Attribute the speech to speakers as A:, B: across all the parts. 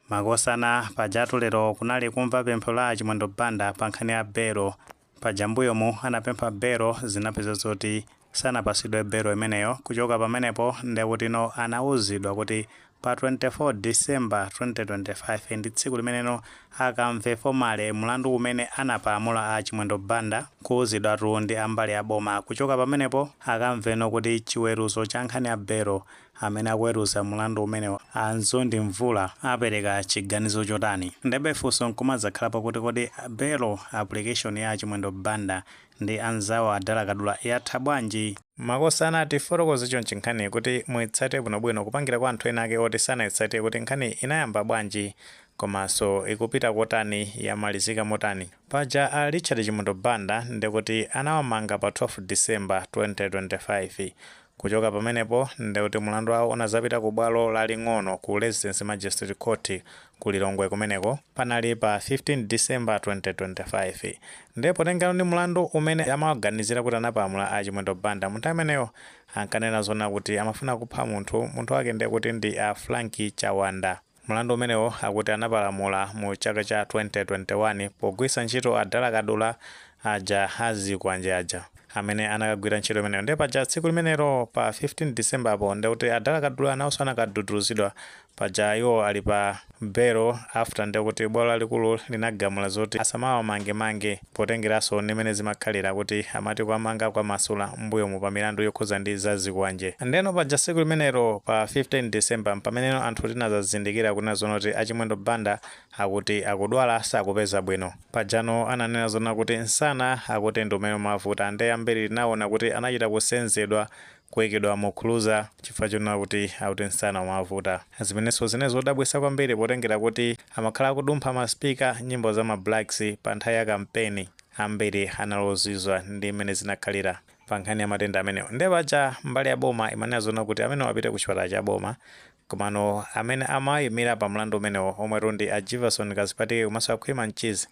A: Makosana, pajatu lero kunali kumva pempho la Chimwendo Banda pa nkhani ya belo. Paja mbuyomu anapempha belo, zinapeza zoti sanapasidwe belo imeneyo. Kuchoka pamenepo ndekutino anawuzidwa kuti pa 24 December 2025 ndi tsiku limeneno akamve formally mlandu umene anapalamula a Chimwendo Banda, kuwuzidwatu ndi ambali a boma. Kuchoka pamenepo akamveno kuti chiweruzo cha nkhani ya belo, amene akuweruza mlandu umenewo a Mzondi Mvula apereka chiganizo chotani. Ndebe funso nkumadzakhalapo kuti kodi belo application ya Chimwendo Banda ndi anzawo Adala Kadula yatha bwanji? Makosana, tifotokoze chonchi nkhani kuti muitsate bwinobwino, kupangira kwa anthu ena ake oti sanayitsate kuti nkhani inayamba bwanji komanso ikupita kotani, yamalizika motani. Paja a Richard Chimwendo Banda ndikuti anawamanga pa 12 December 2025. Kuchoka pamenepo ndikuti mlandu wawo unazapita ku bwalo laling'ono ku Residence Magistrate Court ku Lilongwe. Kumeneko panali pa 15 December 2025. Ndipo tengano ndi mlandu umene amawaganizira kuti anapalamula a Chimwendo Banda, munthu ameneyo ankanena zona kuti amafuna kupha munthu, munthu wake ndiye kuti ndi a Frank Chawanda. Mlandu umenewo akuti anapalamula mu chaka cha 2021 pogwiritsa ntchito Adala Kadula aja azikwanje aja amene anakagwira ntchito imeneyo. Ndiye paja tsiku limenelo pa 15 December apo ndikuti Adala Kadula nawonso anakaduduluzidwa. Paja iwo ali pa belo after ndikuti bwalo lalikulu linagamula zoti asamawamangemange, potengeranso ndimene zimakhalira kuti amati kwamanga kwamasula mbuyomu pa milandu yokhuza ndi zazikwanje. Ndeno paja tsiku limenelo pa 15 December pameneno anthu tinazazindikira kunena zona kuti Achimwendo Banda akuti akudwala, sakupeza bwino. Pajano ananena zona kuti msana akuti ndi umene umavuta. Nde ambiri tinaona kuti anachita kusenzedwa, kuyikidwa mu cruiser chifukwa chonena kuti akuti msana umavuta. Zimenenso zine zodabwitsa kwambiri potengera kuti amakhala akudumpha ma speaker nyimbo za ma Blacks pa nthawi ya kampeni. Ambiri analozizwa ndi mmene zinakhalira pa nkhani ya matenda amenewo. Nde paja mbali ya boma imanena zona kuti amene apite ku chipatala cha boma, komano amene amayimira pa mlandu umenewo, omwetu ndi a Jivason Kazipatike komanso Akhwima Mchizi,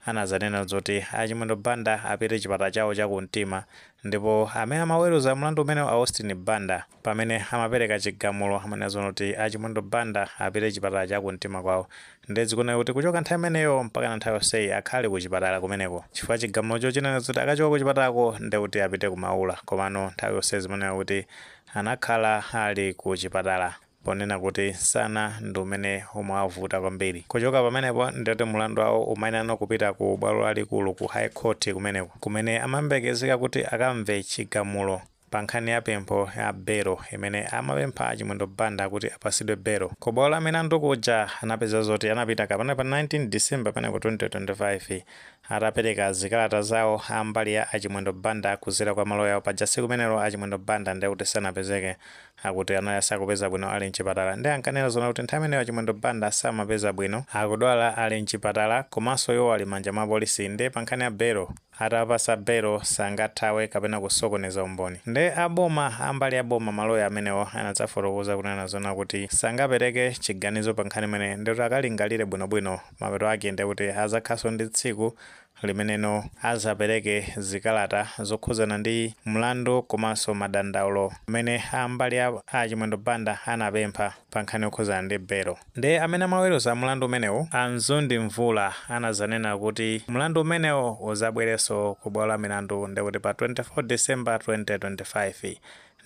A: anazanena zoti Achimwendo Banda apite chipatala chawo chakumtima. Ndipo amene amaweruza mlandu umenewo, Austin Banda, pamene amapereka chigamulo amanena zona kuti Achimwendo Banda apite chipatala chakumtima kwawo. Ndezikuoneka kuti kuchoka nthawi imeneyo mpaka na nthawi yonseyi akhale ku chipatala kumeneko, chifukwa chigamulocho chinena zoti akachoka ku chipatalako ndekuti apite kumaula. Komano nthawi yonse zimanena kuti anakhala ali ku chipatala ponena kuti msana ndi umene umawavuta kwambiri. Kuchoka pamenepo ndikuti mlandu wawo umayenera kupita ku bwalo lalikulu ku High Court kumeneko, kumene amayembekezeka kuti akamve chigamulo pa nkhani ya pempho ya belo imene amapempha Achimwendo Banda kuti apasidwe belo. Ku bwalo la milandu kuja anapeza zoti anapita kapena pa 19 December peneko 2025, atapereka zikalata zawo ambali ya Achimwendo Banda kuzera kwa maloya awo. Paja tsiku limenelo Achimwendo Banda ndekuti sanapezeke, akuti anali asakupeza bwino, ali mchipatala. Ndi ankanena zona kuti nthawi imeneyo Achimwendo Banda samapeza bwino, akudwala, ali mchipatala, komanso iwo ali manja mwa polisi. Ndi pa nkhani ya belo, atapasa belo sangathawe kapena kusokoneza umboni. Nde aboma, ambali ya boma, maloya amenewo anadzafotokoza kunena zona kuti sangapereke chiganizo pa nkhani imene, ndikuti akalingalire bwinobwino. Mapeto ake ndekuti azakhaso ndi tsiku limeneno azapereke zikalata zokhuzana ndi mlandu komanso madandaulo amene ambali a Achimwendo Banda anapempha pa nkhani yokhuzana ndi belo. Nde amene amaweruza mlandu umenewu, Anzundi Mvula, anazanena kuti mlandu umenewo uzabwerenso ku bwalo la milandu ndekuti pa 24 December 2025.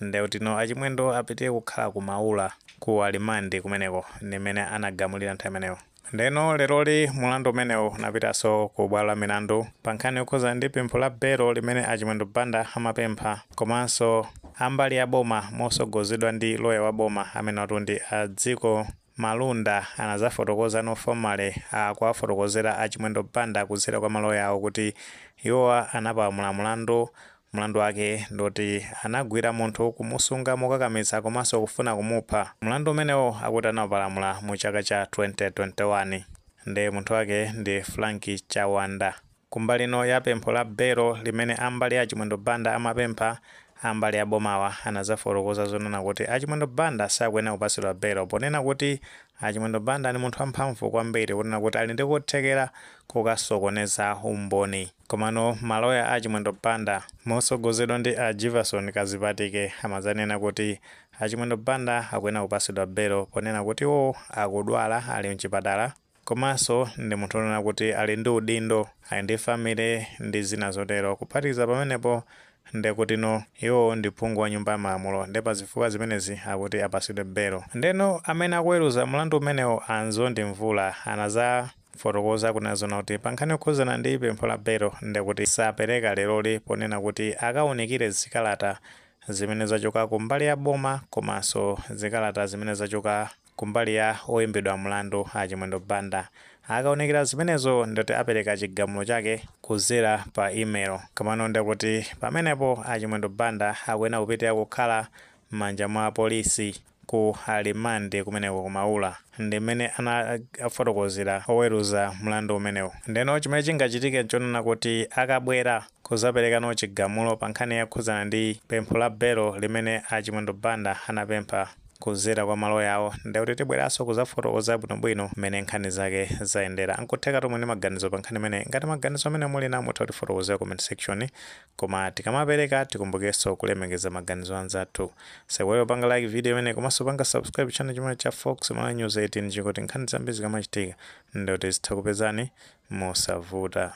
A: Ndekuti no Achimwendo apite kukhala ku Maula ku alimandi kumeneko, ndimene anagamulira nthawi imeneyo. Ndeno leroli mulandu umenewu unapitanso ku bwalo la milandu pa nkhani yokhuzana ndi pempho la belo limene Achimwendo Banda amapempha, komanso ambali ya boma mosogozedwa ndi loya wa boma amene watu ndi a Dziko Malunda anazafotokoza no formally kuwafotokozera Achimwendo Banda kudzera kwa maloya awo kuti iwowa anapalamula mulandu. Mlandu wake ndoti anagwira munthu, kumusunga mokakamiza komanso kufuna kumupha. Mlandu umenewo akuti anawupalamula mu chaka cha 2021, ndi munthu wake ndi Frank Chawanda. Kumbali ino ya pempho la belo limene ambali a Chimwendo Banda amapempha, ambali a bomawa anazafotokoza zonena kuti Achimwendo Banda sakuyenera kupasidwa belo, ponena kuti Achimwendo Banda ndi munthu wamphamvu kwambiri, kunena kuti ali ndi kuthekera kukasokoneza umboni. Komano maloya a Chimwendo Banda mosogozedwa ndi a Jivason Kazipatike amazanena kuti A Chimwendo Banda akuyenera kupasidwa belo ponena kuti iwo akudwala, ali mchipatala, komanso ndi munthu onena kuti ali ndi udindo, ali ndi family ndi zina zotero. Kuphatikiza pamenepo, ndekuti no, iwo ndi phungu wa Nyumba ya Malamulo. Ndi pa zifukwa zimenezi akuti apasidwe belo. Ndeno amene akuweruza mlandu umenewo, a Mzondi Mvula, anazafotokoza kunena zona kuti pa nkhani yokhuzana ndi pempho la belo, ndekuti sapereka leroli, ponena kuti akawunikire zikalata zimene zachoka kumbali ya boma komanso zikalata zimene zachoka kumbali ya oyimbidwa mlandu a Chimwendo Banda. Akawunikira zimenezo, ndoti apereka chigamulo chake kuzera pa email. Komano ndekuti pamenepo a Chimwendo Banda akuyenera kupitira kukhala m'manja mwa polisi ku alimandi kumeneko kumaula, ndi mmene anafotokozera oweruza mlandu umenewu. Ndeno chimene chingachitike nchonena kuti akabwera kuzaperekano chigamulo pa nkhani yokhuzana ndi pempho la belo limene a Chimwendo Banda anapempha kuzera kwa maloya awo, ndekuti tibweranso kuzafotokoza bwinobwino mmene nkhani zake zayendera. Nkutheka tomwe ndi maganizo pa nkhani imene. Ngati maganizo amene muli nawo, mutha kutifotokozera comment section. Koma tikamapereka, tikumbukenso kulemekeza maganizo anzathu. Sewero panga like video imene komanso panga subscribe channel chimene cha Fox Malawi News 18, chikuti nkhani zambiri zikamachitika, ndekuti zitha kupezani mosavuta.